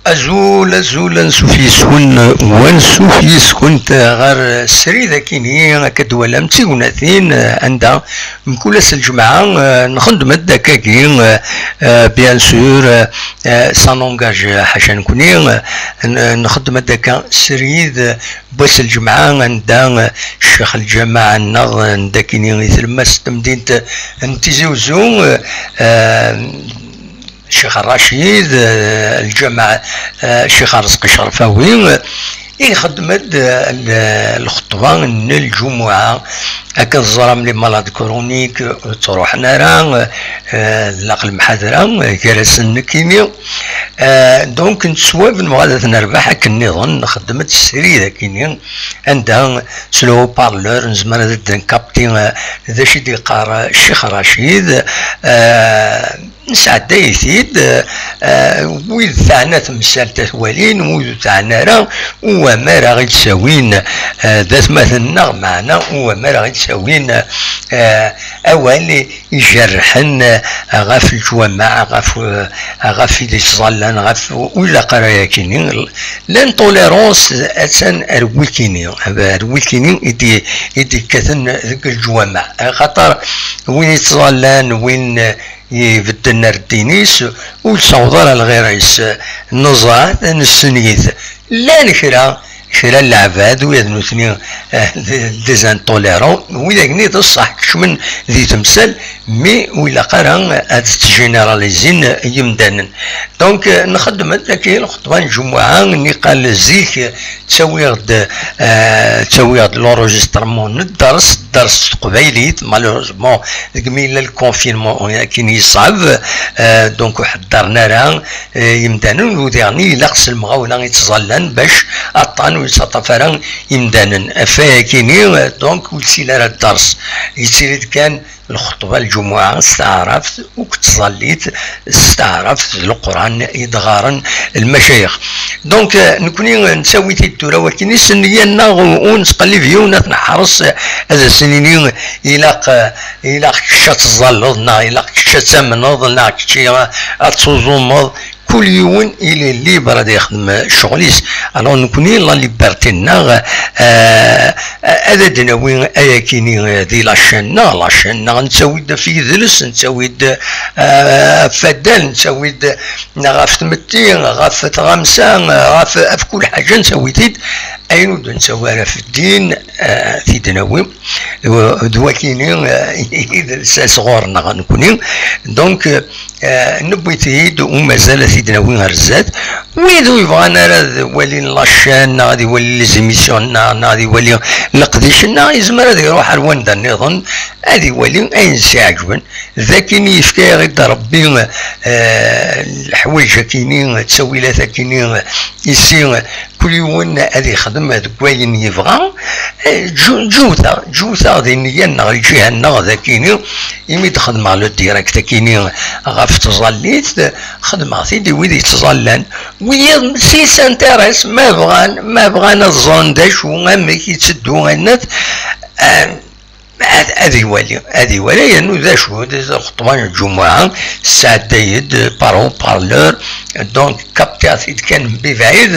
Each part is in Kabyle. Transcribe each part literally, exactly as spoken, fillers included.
Azul, azul, ansuf yes-wen, wansuf yes-kent ɣer srid akini, akka d-twalam d tignatin, anda mkul ass n lǧemɛa, eh, nxeddem-d akkagi, eh, eh, bien sûr, eh, eh, ça n'engage ḥaca nekni, eh, n-, nxeddem-d akka srid, eh, n wass n lǧemɛa, anda, eh, ccix lǧameɛ-nneɣ, eh, n dakini i tlemmast n temdint n Tizi Uzzu, eh, eh, Ccix Racid, eh, lǧameɛ, eh, Ccix Arezqi Cerfawi, eh, ixeddem-d, eh, l-, lxeṭba n lǧumuɛa. Akken teẓram, les malades chroniques ur ttruḥen ara, eh, eh, tlaq lemḥadra, eh, gar-asen nekkini. Eh, donc, n sswab nebɣa ad t-nerbeḥ akken nniḍen, nxeddem-d srid akini, anda s le haut-parleur nezmer ad d-nkapti, eh, d acu i d-yeqqar, eh, Ccix Racid. Eh, Nesɛedday-it-id, eh, wid teɛna temsalt ad t-walin, wid ur teɛna ara, uwamar a ɣ-id-sawin, eh, d atmaten-nneɣ, meɛna uwamar a ɣ-id-sawin, eh, awal ijerrḥen, eh, ɣef leǧwameɛ, ɣef, eh, ɣef i d-yettẓallan, ɣef ur ilaq ara yakini. L'intolérance attan ar wikini, ar wikini i d-, i d-yekkaten deg leǧwameɛ, axaṭer win yettẓallan, win, eh, ibedden ar ddin-is, ur yessaweḍ ara lɣir-is, neẓra-t, nessen-it. Llan kra, kra n leɛbad, ula d nutni, eh, d, des intolérants, widak-nni d ṣṣeḥ kecmen di temsal, mi ur ilaq ara ad ttjénéralizin yimdanen. Donc, eh, nxeddem-d dagi lxeṭba n lǧumuɛa, niqal zik, ttawiɣ-d, eh, ttawiɣ-d l'enregistrement n dders, dders s teqbaylit, malheureusement, deg mi yella le confinement, akin yeṣɛeb, eh, donc ur ḥeddren ara, eh, yimdanen, u diɣen ilaq s lemɣawla i ttẓallan bac aṭṭan ur yettaṭṭaf ara imdanen. Ɣef wayakini, eh, donc ur yettili ara dders, yettili-d kan lxeṭba n lǧumuɛa s taɛrabt, akked tẓallit s taɛrabt d Leqran i d-ɣɣaren lmacayix. Donc, eh, nekni nettawi-t-id tura wakin i s nniya-nneɣ, ur nettqellib yiwen ad t-neḥres, eh, ad as-nini ilaq, eh, ilaq kečč ad teẓẓalleḍ, neɣ ilaq kečč ad tamneḍ, neɣ kečč, eh, ad tuẓumeḍ. Kul yiwen il est libre ad yexdem ccɣel-is. Alors, nekni, la liberté-nneɣ, eh, ad d-nawi ayakini, eh, di la chaîne-nneɣ, la chaîne-nneɣ nettawi-d ɣef yidles, nettawi-d, eh, ɣef waddal, nettawi-d ɣef tmetti, ɣef tɣamsa, ɣef, ɣef kul ḥaǧa nettawi-t-id. Ayen ur d-nettawi ara ɣef ddin, eh, t-id-nawi. D wakini, eh, i d lsas ɣur-neɣ nekni. Donc, eh, newwi-t-id, u mazal ad t-id-nawi ar zdat. Wid ur yebɣan ara ad walin la chaîne, neɣ ad iwali les émissions-nneɣ, neɣ ad iwali leqdic-nneɣ, yezmer ad iruḥ ar wanda nniḍen, ad iwali ayen s-iɛeǧben. D akin i yefka-yaɣ-id Rebbi, eh, leḥwayeǧ akini, ttawilat akini, ici, kul yiwen ad ixdem deg wayen yebɣa. Eh, ǧu-, ǧuwteɣ, ǧuwteɣ di nniya-nneɣ, lǧiha-nneɣ d akini, imi d-xedmeɣ le direct akini ɣef tẓallit, xedmeɣ-t-id i wid yettẓallan. Wiyaḍ s-, s'intéresse, ma bɣan, ma bɣan ad ẓren d acu, amek yetteddu, anat, eh, ad, ad iwali, ad iwali, yernu d acu, d lxeṭba n lǧumuɛa, tesɛedday-d par haut-parleur, donc, captiɣ-t-id kan mebɛid,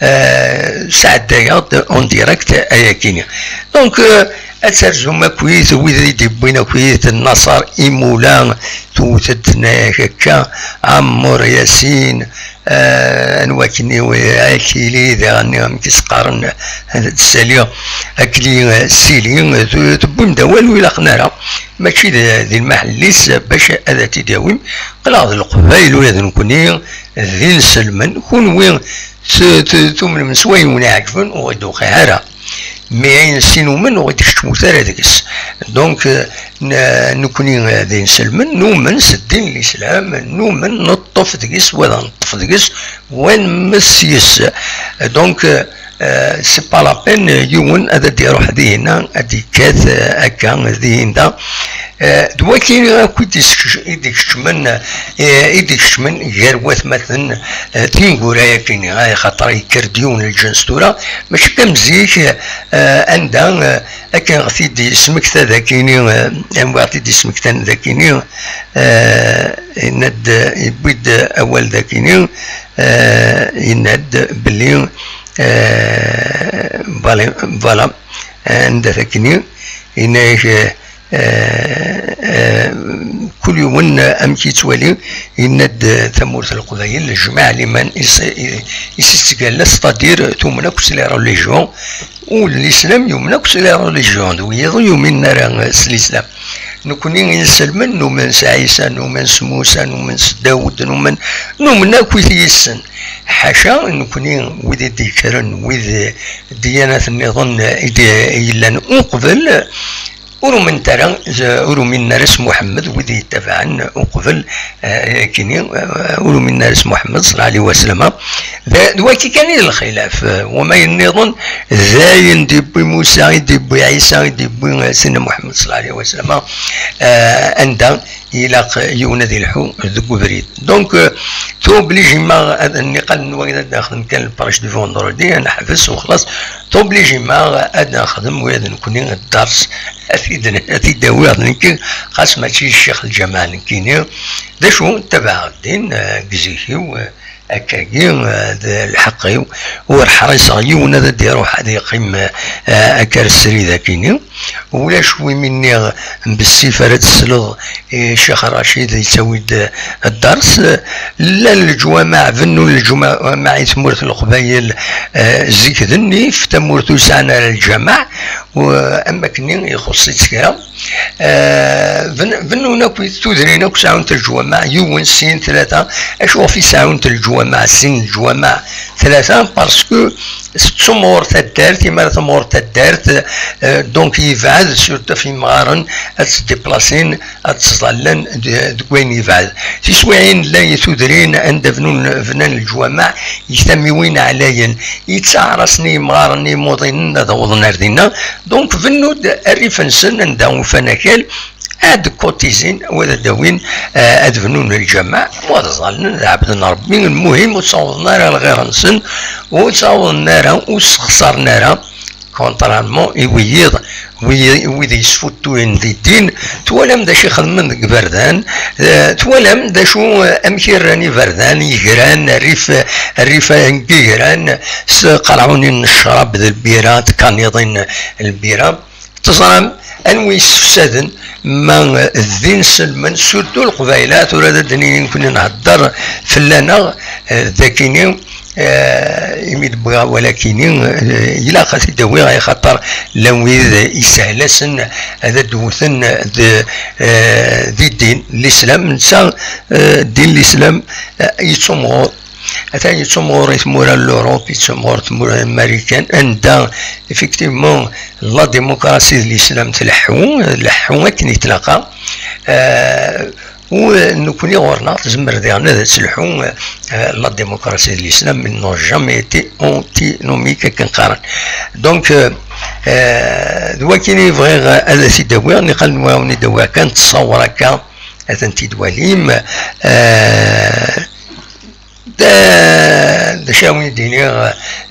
eh, sɛeddayeɣ-d en direct ayakini. Donc, eh, ad terzum akkit, wid i d-yewwin akkit, Naṣer Imula, tewwet-d tenna-yak akka, Ɛemmur Yasin, eh, anwa akken i, Akili, diɣen amek i s-qqaren, eh, ad d-ssaliɣ, Akli, eh, Sili, eh, tu-, tewwim-d awal ur ilaqen ara, mačči d, di lmaḥell-is bac ad t-id-yawim. Qqleɣ d Leqbayel ula d nekkni d inselmen, kunwi t-, t-, tumnem s wayen wen-iɛeǧben ur ɣ-d-tuqiɛ ara. Mi ayen s-inumen ur ɣ-d-ikeččmut ara deg-s. Donc, eh, n-, nekkni, eh, d inselmen, numen s ddin n Lislam, numen neṭṭef deg-s, wa d neṭṭef deg-s, wa nmes yes. Donc, eh, Euh, c'est pas la peine, euh, yiwen ad d-iruḥ dihina, ad d-ikkat, euh, akka, dihin da. Euh, d waki akk i d-iskec-, i d-ikeččmen, euh, i d-ikeččmen gar watmaten, euh, tineggura-yakini, ay xaṭer yekker-d yiwen n lǧens tura, mačči am zik, euh, anda, euh, akken ɣef i d-yesmekta dakini, euh, am waɣ i d-yesmektan dakini, euh, yenna-d, yewwi-d awal dakini, euh, yenna-d belli, euh, voilà, voilà, anda takini, yenna-ak, euh, euh, kul yiwen amek yettwali, yenna-d tamurt n Leqbayel, jmaɛ liman is-, is-, is-, yettgalla, c'est-à-dire tumen akk s les religions, u l'islam yumen akk s les religions, d wiyiḍ ur yuminen ara s l'islam. Nekni inselmen numen s Ɛisa, numen s Musa, numen s Dawed, numen, numen akk wid yessen. Ḥaca nekni wid i d-yekkren, wid ddiyanat nniḍen i d-, yellan uqbel, ur umint ara, ur uminen ara s Muḥemmed, wid yettabaɛen uqbel, eh, kini, eh, ur uminen ara s Muḥemmed, ṣalla ɛlihi wa sallama. D, d waki kan i d lxilaf, eh, wama yenniḍen, d ayen d-yewwi Musa, i d-yewwi Ɛisa, i d-yewwi, eh, Sidna Muḥemmed, ṣalla ɛlihi wa sallama, eh, anda ilaq yiwen ad ilḥu deg ubrid. Donc, euh, t'oblige-imeɣ ad niqal n wayen ad nexdem kan le prêche du vendredi, ad neḥbes u xlaṣ. T'oblige-imeɣ ad nexdem ula d nekni dders, ad t-id-, ad t-id-awiɣ d nekki, xas mačči ccix lǧameɛ nekkini. D acu, ttabaɛeɣ ddin, euh, deg zik-iw, euh, Akkagi, eh, d lḥeqq-iw, ur ḥriṣeɣ yiwen ad d-iruḥ ad yeqqim, eh, akka ar srid akini. Ulac wimi nniɣ bessif ara tesleḍ i Ccix Racid yettawi-d, eh, dders. Llan leǧwameɛ, bennun leǧwameɛ i tmurt n Leqbayel, eh, zik d nnif, tamurt ur sɛan ara lǧameɛ, u, am wakken ixuṣṣ-itt kra. Eh, ben-, bennun akk tudrin akk sɛunt leǧwameɛ, yiwen, sin, tlata. Acu ɣef i sɛunt leǧwameɛ, sin leǧwameɛ, tlata? Parce que tettumɣur taddart, imi ara temɣur taddart, eh, donc yebɛed, surtout ɣef yimɣaren ad ttdiplasin, ad ttẓallen d-, deg wayen yebɛed. Tiswiɛin llan tudrin anda bnun, bnan leǧwameɛ, i tamiwin ɛlayen, yettaɛrasen i yimɣaren imuḍinen ad awḍen ar dinna. Donc, bennu-d rrif-nsen anda ufan akal, ad kotizin, wa ad d-awin, eh, ad bnun lǧameɛ, wa ad ẓallen, ad ɛebden Rebbi. Lmuhim, ur ttawḍen ara lɣir-nsen, ur ttawḍen ara, ur ssexṣaren ara, contrairement i wiyiḍ, wi-, wid yesfuttuyen di ddin. Twalam d acu i xedmen deg iberdan, eh, twalam d acu, eh, amek i rran iberdan, igran, rrif, rrif n yigran, s qerɛunin n ccrab d lbira, d tkaniḍin n lbira. Teẓram anwa yessefsaden ma d inselmen, surtout Leqbayel, tura ad d-nini nekni nhedder fell-aneɣ, eh, d akini, eh, imi d-wwiɣ awal akini, eh, ilaq ad t-id-awiɣ, ay xaṭer llan wid yeshel-asen ad d-wten d, eh, di ddin n Lislam, netta, eh, ddin n Lislam, eh, yettumɣur. Atan yettumɣur i tmura n l'Europe, yettumɣur tmura n Marikan, anda, effectivement, la démocratie d l'islam tleḥḥu, tleḥḥu akken i tlaqqa. Euh, u nekni ɣur-neɣ tezmer diɣen ad telḥu, euh, la démocratie d l'islam, mais n'ont jamais été antinomiques akken qqaren. Donc, euh, euh, d wakin i bɣiɣ ad t-id-awiɣ, niqal nwiɣ ad wen-id-awiɣ kan, ttṣawwer akka, ad tent-id-walim. Euh, D, d acu ara wen-d-iniɣ,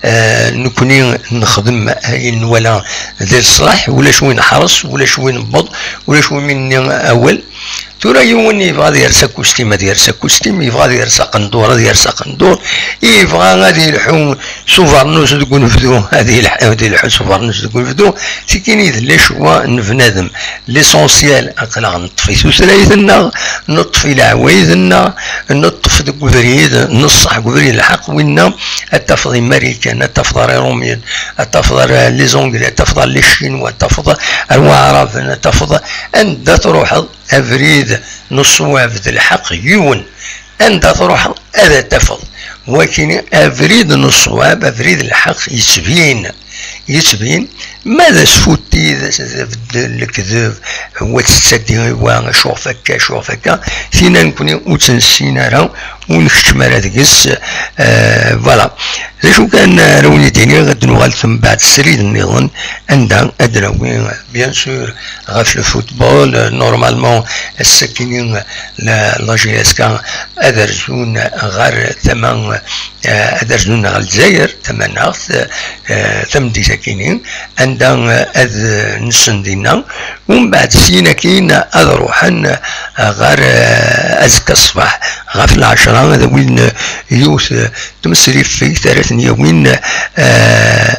eh, nekni nexdem ayen nwala d leṣlaḥ, ulac win neḥres, ulac win newweḍ, ulac win nni awal. Tura yiwen yebɣa ad yers akustim, ad yers akustim, yebɣa ad yers aqendur, ad yers aqendur, yebɣa ad yelḥu s ubernus deg unebdu, ad yelḥu, ad yelḥu s ubernus deg unebdu. Tikini d lecwa n bnadem. L'essentiel, aql-aɣ neṭṭef i tutlayt-nneɣ, neṭṭef i leɛwayed-nneɣ, neṭṭef deg ubrid, neṣṣeḥ deg ubrid lḥeqq, winna ad tafeḍ i Marikan, ad tafeḍ ar Iṛumyen, ad tafeḍ ar les Anglais, ad tafeḍ ar les Chinois, ad tafeḍ ar Waɛraben, ad tafeḍ anda truḥeḍ, abrid n ṣṣwab d lḥeqq yiwen. Anda truḥeḍ ad tafeḍ. Wakini abrid n ṣṣwab, abrid n lḥeqq yettbin. yettbin, ma d asfutti, d as-, d abeddel, lekdeb, wa tettaddi i wa, acuɣef akka, acuɣef akka, tinna nekkni ur tt-nessin ara, ur nekcem ara deg-s, eh, voilà. D acu kan ara wen-id-iniɣ, ad nuɣal tembeɛd srid nniḍen, anda ad d-nawi, bien sûr, ɣef le football, eh, normalement, ass-akini, eh, la, la J S K ad rzun ɣer tama, eh, ad rzun ɣer Lezzayer, tamaneɣt, eh, tameddit-akini, anda, eh, ad nsen dinna, umbeɛd syin akin ad ruḥen, eh, ɣer, eh, azekka ṣṣbeḥ, ɣef lɛecṛa ad awin, eh, yiwet, eh, tmesriffegt ara ten-yawin, eh,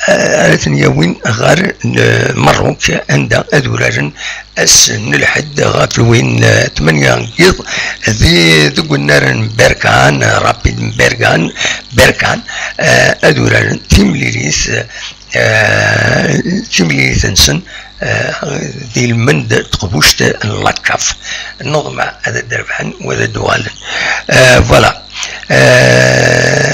ara ten-yawin ɣer, eh, Merruk, anda ad uraren ass n Lḥedd ɣef lwin, eh, tmanya n yiḍ di, deg unnar n Berkan, Rapid n Berkan, Berkan, eh, ad uraren timlilit, eh, timlilit-nsen, eh, di lmend n teqbuct n la CAF. Nnuḍma ad d-rebḥen u ad d-uɣalen. Eh, voilà. Eh,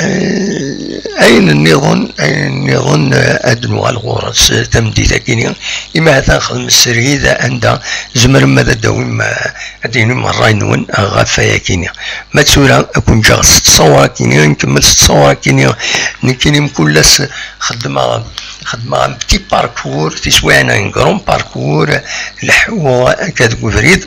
ayen nniḍen, ayen nniḍen, eh, ad nuɣal ɣur-s, eh, tameddit-akini, imi ha-t-an xedmen srid anda tzemrem ad d-tawim, eh, ad d-tinim ṛṛay-nwen ɣef wayakini. Ma d tura, ad ken-ǧǧeɣ s ttṣawra-kini, nkemmel s ttṣawra-kini, nekkini mkul ass xeddmeɣ, xeddmeɣ un petit parcours, tiswiɛin un grand parcours, leḥḥuɣ akka deg ubrid.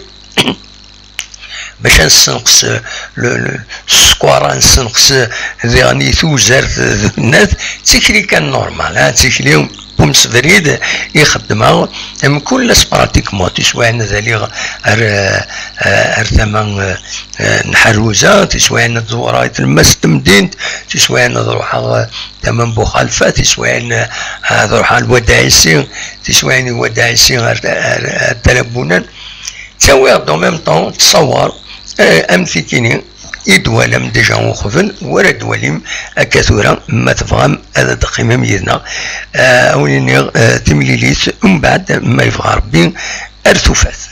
Bac ad nessenqes, eh, le, le, sskeṛ, ad nessenqes, eh, diɣen i tuzert, eh, d tennat, d tikli kan normal, ah, d tikli n umsebrid i xeddmeɣ, eh, mkul ass pratiquement, tiswiɛin ad aliɣ ar, eh, eh, ar tama, eh, eh, n Ḥerruza, tiswiɛin ad ẓewreɣ i tlemmast n temdint, tiswiɛin ad ruḥeɣ, eh, tama n Buxalfa, tiswiɛin, eh, ad ruḥeɣ ar Lwad Ɛisi, tiswiɛin i Lwad Ɛisi ar, ar, ar Talabunan. Ttawiɣ-d en même temps, ttṣawar, eh, am tikini i d-twalam déjà uqbel, wara d-twalim akka tura, ma tebɣam ad d-teqqimem yid-neɣ. Eh, a wen-iniɣ, eh, timlilit, umbeɛd, ma yebɣa Rebbi, ar tufat.